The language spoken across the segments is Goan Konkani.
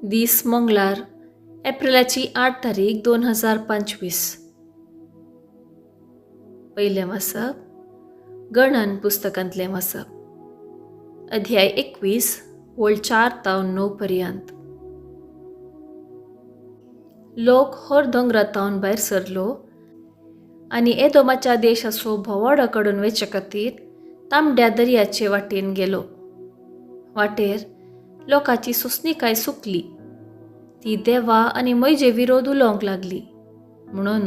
दीस मंगळार, एप्रिलाची 8 तारीख 2025. पयलें वाचप गणन पुस्तकांतलें वाचप, अध्याय 21 वळ 4 तावन 9 पर्यंत. लोक होर दोंगरा तावन भायर सरलो आनी एदोमाच्या देशाचो भोंवाडो काडून वेचे खातीर तांबड्या दर्याचे वाटेन गेलो. वाटेर लोकांची सोंसणीकाय सुकली. ती देवा आनी म्हजे विरोध उलोवंक लागली, म्हणून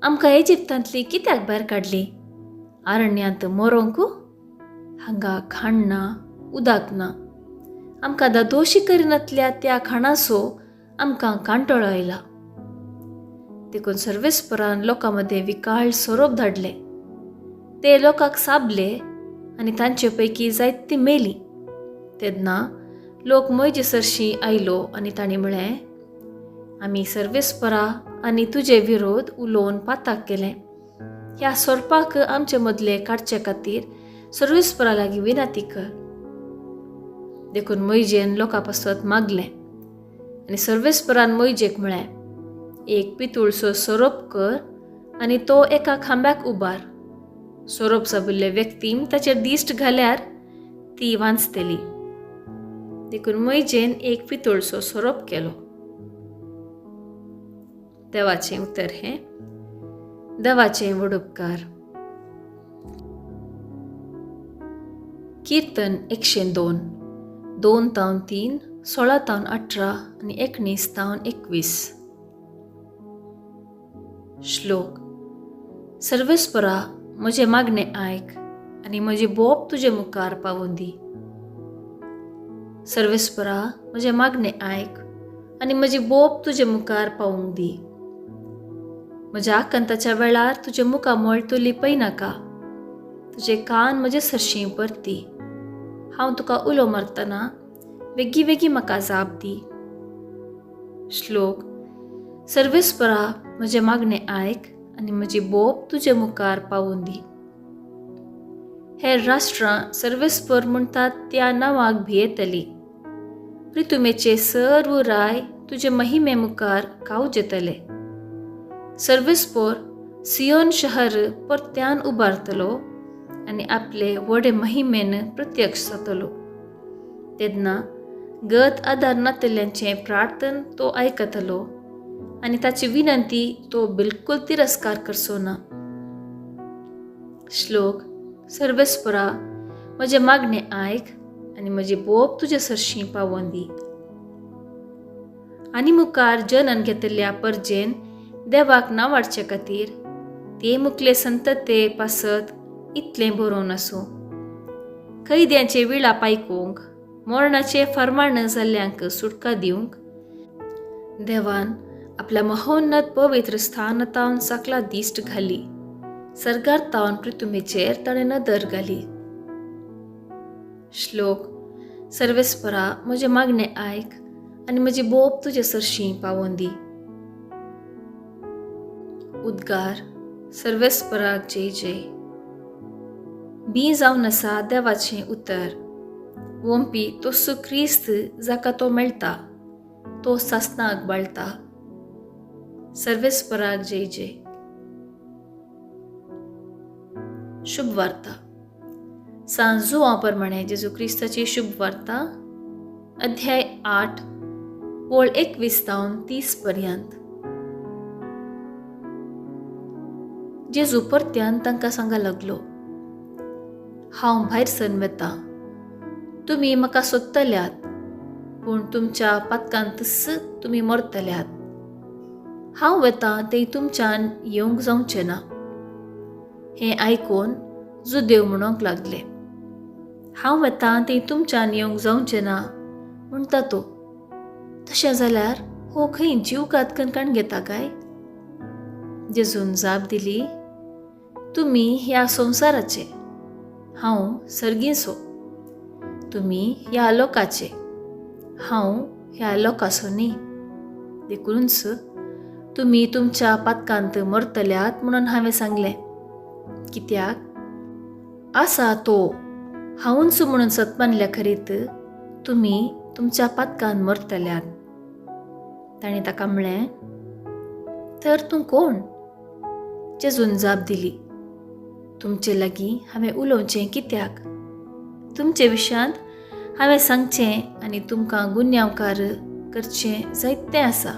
आमकां इजिप्तांतली कित्याक भायर काडली? आरण्यांत मरोंक? हांगा खाण ना, उदक ना. आमकां दादोशी करिनातल्या त्या खाणाचो आमकां कांटोळो आयला. देखून सर्वेस्परान लोकां मदें विकाळ सोरोप धाडले. ते लोकांक साबले आनी तांचे पैकी जायतीं मेलीं. तेन्ना लोक म्हजे सरशीं आयलो आनी तांणी म्हळें, आमी सर्वेस्परा आनी तुजे विरोध उलोवन पाताक केलें. ह्या सोरपाक आमचे मदले काडचे खातीर सर्वेस्परा लागीं विनंती कर. देखून मोयजेन लोकां पासत मागलें आनी सर्वेस्परान मोयजेक म्हळें, एक पितूळसो सोरोप कर आनी तो एका खांब्याक उबार. सोरोप साबिल्ले व्यक्तीन ताचेर दिश्ट घाल्यार ती वांचतली. देखून मोयजेन एक पितूळसो सोरोप केलो. देवाचें उतर हें. देवाचें व्हड उपकार. किर्तन 102, 2 तावन 3, 16 तावन 18 आनी 19 तावन 21. श्लोक. सर्वेस्परा, म्हजें मागणें आयक आनी म्हजी बोप तुजे मुखार पावूं दी. सर्वेस्परा, म्हजें मागणें आयक आनी म्हजी बोप तुजे मुखार पावूंक दी. म्हज्या आकांताच्या वेळार तुजें मुखामळ तूं लिपय नाका. तुजे कान म्हजे सरशीं परती. हांव तुका उलो मारतना वेगीं वेगीं म्हाका जाप दी. श्लोक. सर्वेस्परा, म्हजें मागणें आयक आनी म्हजी बोप तुजे मुखार पावूं दी. हेर राष्ट्रां सर्वेस्पर म्हणटात त्या नांवाक भियेतली. प्रितुमेचे सर्व राय तुजे महिमे मुखार कावजेतले. सर्वेस्पर सियोन शहर परत्यान उबारतलो आनी आपले व्हडे महिमेन प्रत्यक्ष जातलो. तेन्ना गत आदार नातल्यांचें प्रार्थन तो आयकतलो आनी ताची विनंती तो बिलकुल तिरस्कार करचो ना. श्लोक. सर्वेस्परा, म्हजें मागणें आयक आनी म्हजी बोप तुजे सरशीं पावोवन दी. आनी मुखार जनन घेतल्या परजेन देवाक नांवाडचे खातीर ते मुखले संतते पासत इतलें बरोवन आसूं. कैद्यांचे विळाप आयकूंक, मरणाचे फर्माण जाल्ल्यांक सुटका दिवंक देवान आपल्या महोन्नत पवित्र स्थान तावन सकला दिश्ट घाली. सर्गार तावन पृथ्वीचेर ताणें नदर घाली. श्लोक. सर्वेस्परा, म्हजें मागणें आयक आनी म्हजी बोप तुजे सरशीं पावोवन दी. उद्गार. सर्वेस्पराक जय जय. बी जावन आसा देवाचें उतर. वोमपी तोसो क्रिस्त जाका तो मेळटा तो सासनाक बाळटा. सर्वेस्पराक जय जय. शुभ वार्ता. सांत जुवां प्रमाणे जेजू क्रिस्ताची शुभ वार्ता, अध्याय 8 वळ 21 तावन 30 पर्यंत. जेजू परत्यान तांकां सांगा लागलो, हांव भायर सरन वता. तुमी म्हाका सोदतल्यात, पूण तुमच्या पातकांतच तुमी मरतल्यात. हांव वता तें तुमच्यान येवंक जावचें ना. हें आयकून जुदेव म्हणूंक लागले, हांव वता तें तुमच्यान येवंक जावचें ना म्हणटा तो. तशें जाल्यार हो खंय जीव घात कण घेता काय? जेजून जाप दिली, तुमी ह्या संवसाराचे, हांव सर्गींचो. तुमी ह्या लोकाचे, हांव ह्या लोकाचो न्ही. देखूनच तुमी तुमच्या पातकांत मरतल्यात म्हणून हांवें सांगलें. कित्याक आसा तो हांवूच म्हणून सत मानल्या खरीत तुमी तुमच्या पातकान मरतल्यात. ताणें ताका म्हळें, तर तूं कोण? जेजून जाप दिली, तुमचे लागीं हांवें उलोवचें कित्याक? तुमचे विशयांत हांवें सांगचें आनी तुमकां गुन्यांवकार करचें जायतें आसा.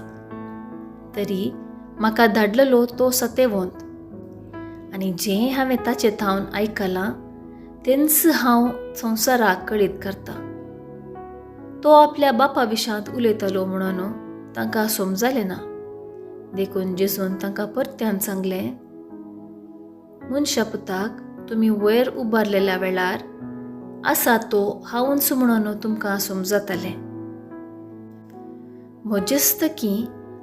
तरी म्हाका धाडलेलो तो सतेवंत आनी जें हांवें ताचे थावन आयकलां तेंच हांव संवसाराक कळीत करतां. तो आपल्या बापा विशांत उलयतालो म्हणून तांकां समजालें ना. देखून जेजून तांकां परत्यान सांगलें, मनशा पुताक तुमी वयर उबारलेल्या वेळार आसा तो हांवूच म्हणून तुमकां समजतलें. म्हजेस्त की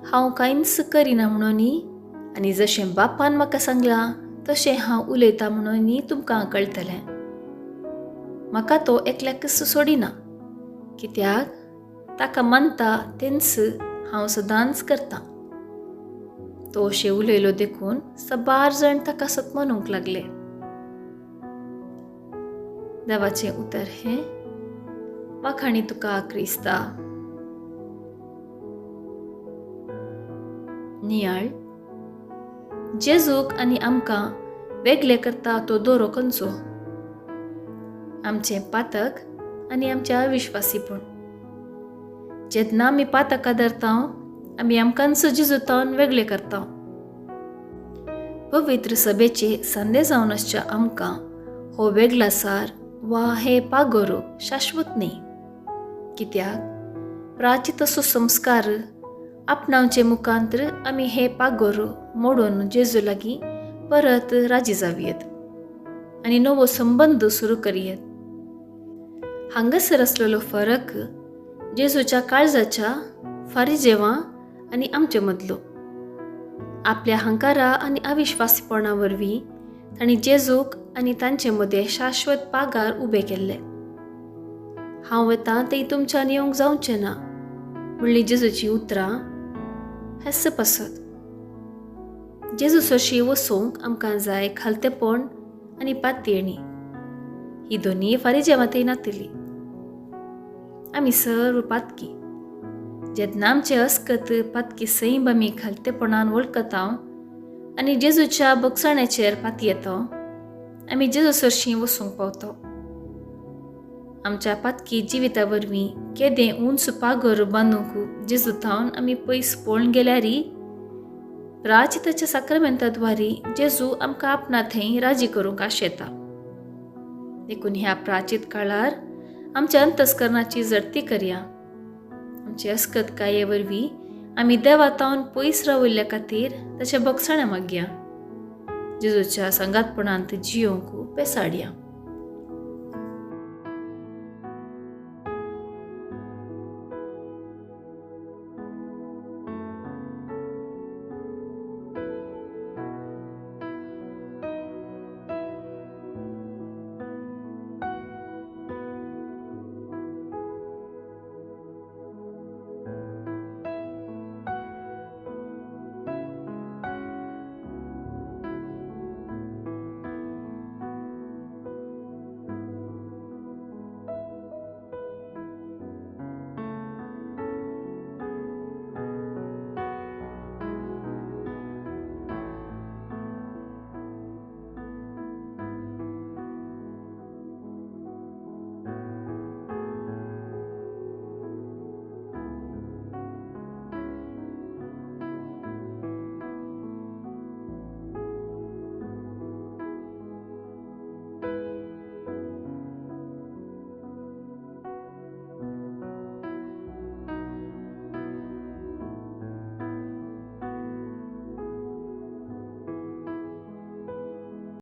हांव कांयच करिना म्हणून आनी जशें बापान म्हाका सांगलां तशें हांव उलयतां म्हणून तुमकां कळटलें. म्हाका तो एकल्याकच सोडिना, कित्याक ताका मानता तेंच हांव सदांच करतां. तो अशें उलयलो देखून सबार जाण ताका सतमानूंक लागले. देवाचें उतर हें. वाखाणी तुका क्रिस्ता. नियाळ. जेजूक आनी आमकां वेगळे करता तो दोरो खंयचो? आमचें पातक आनी आमचें अविश्वासीपण. जेन्ना आमी पातकां धरता आमी आमकांच जेजूतावन वेगळे करता. पवित्र सभेचे संदे जावन आसच्या आमकां हो वेगळासार वा हे पागोर शाश्वत न्ही, कित्याक प्राचीत असो संस्कार आपणावचे मुखांतर आमी हे पागोर मोडून जेजू लागीं परत राजी जावयेत आनी नवो संबंद सुरू करयेत. हांगासर आसलेलो फरक जेजूच्या काळजाच्या फारिजेवां आनी आमचे मदलो. आपल्या हंकारा आनी अविश्वासीपणा वरवीं तांणी जेजूक आनी तांचे मदें शाश्वत पागार उबे केल्ले. हांव वतां तें तुमच्यान येवंक जावचें ना म्हणली जेजूची उतरां हेच पासत. जेजू सरशी वचूंक आमकां जाय खालतेपण आनी पातयेणी. ही दोनी फारिजेवां थंय नातली. आमी सर्व पातकी. जेन्ना आमचे अस्कत पातकी सैंब आमी खालतेपणान वळखता आनी जेजूच्या बगसाण्याचेर पातयेता आमी जेजू सरशीं वचूंक पावता. आमच्या पातकी जिविता वरवीं केदें उंच पागर बांदूंक जेजू थावन आमी पयस पळोवन गेल्यारी प्राचिताच्या साक्रमेंताद्वारी जेजू आमकां आपणा थंय राजी करूंक आशेता. देखून ह्या प्राचीत काळार आमच्या अंतस्करणाची जडती करया. आमचे अस्कतकाये वरवीं आमी देवा तावन पयस राविल्ल्या खातीर ताच्या बगसाण्या मागया. जेजूच्या सांगातपणांत जियोंक पेसाडया.